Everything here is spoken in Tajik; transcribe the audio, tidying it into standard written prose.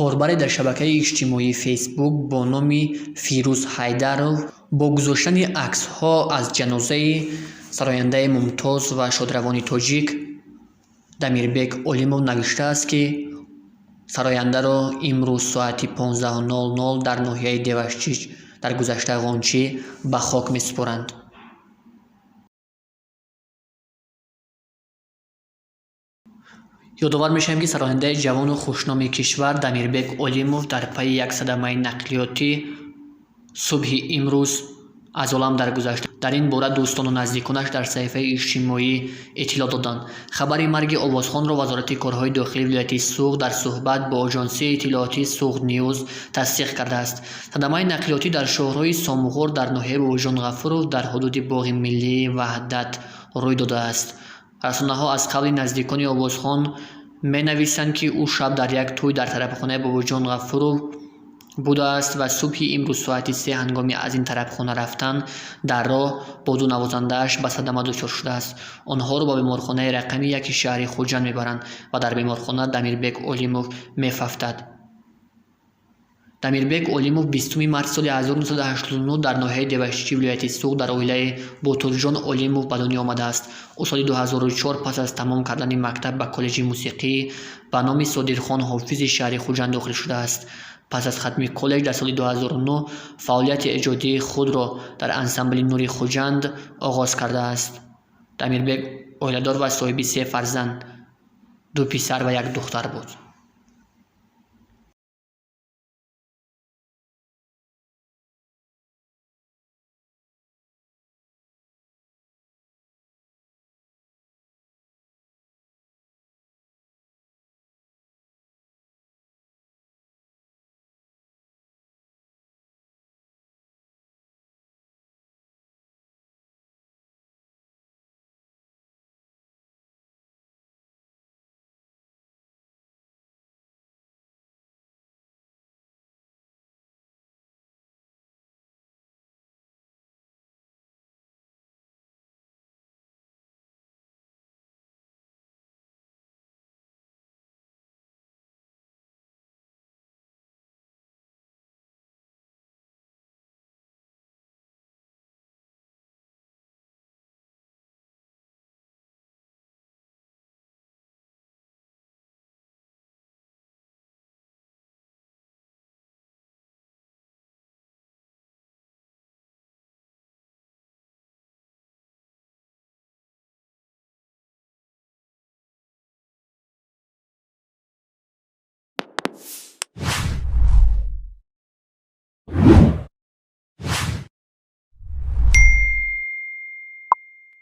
Корбаре дар шабакаи иҷтимоии Фейсбук бо номи Фирӯз Ҳайдаров бо гузоштани аксҳо аз ҷанозаи сарояндаи мумтоз ва шодравони тоҷик Дамирбек Олимов навиштааст, ки сарояндаро имрӯз соати 15:00 дар ноҳияи Деваштич, дар гузашта Ғончӣ, ба хок месупоранд. Ёдовар мешавем, ки сарояндаи ҷавону хушноми кишвар Дамирбек Олимов дар пайи як садамаи нақлиётӣ субҳи имрӯз аз олам даргузашт. Дар ин бора дӯстону наздиконаш дар саҳифаи иҷтимоӣ иттилоъ доданд. Хабари марги овозхонро Вазорати корҳои дохилии вилояти Суғд дар суҳбат бо оҷонсии иттилоотии Суғд Ньюз тасдиқ кардааст. Садамаи нақлиётӣ дар шоҳроҳи Сомғор дар ноҳияи Бобоҷон Ғафуров дар ҳудуди боғи миллии Ваҳдат рӯй додааст. Расонаҳо аз қавли наздикони овозхон менависанд, ки ӯ шаб дар як тӯй дар тарабхонаи Бобоҷон Ғафуров будааст ва субҳи имрӯз соати 3 ҳангоми аз ин тарабхона рафтан дар роҳ бо ду навозандааш ба садама дучор шудааст. Онҳоро ба беморхонаи рақами яки шаҳри Хуҷанд мебаранд ва дар беморхона Дамирбек Олимов мефавтад. Дамирбек Олимов 20 марти соли 1989 дар ноҳияи Деваштичи вилояти Суғд дар оилаи Ботурҷон Олимов ба дунё омадааст. Ӯ соли 2004 пас аз тамом кардани мактаб ба коллеҷи мусиқӣ ба номи Содирхон Ҳофизи шаҳри Хуҷанд дохил шудааст. Пас аз хатми коллеҷ дар соли 2009 фаъолияти эҷодии худро дар ансамбли Нури Хуҷанд оғоз кардааст. Дамирбек оиладор ва соҳиби се фарзанд, ду писар ва як духтар буд.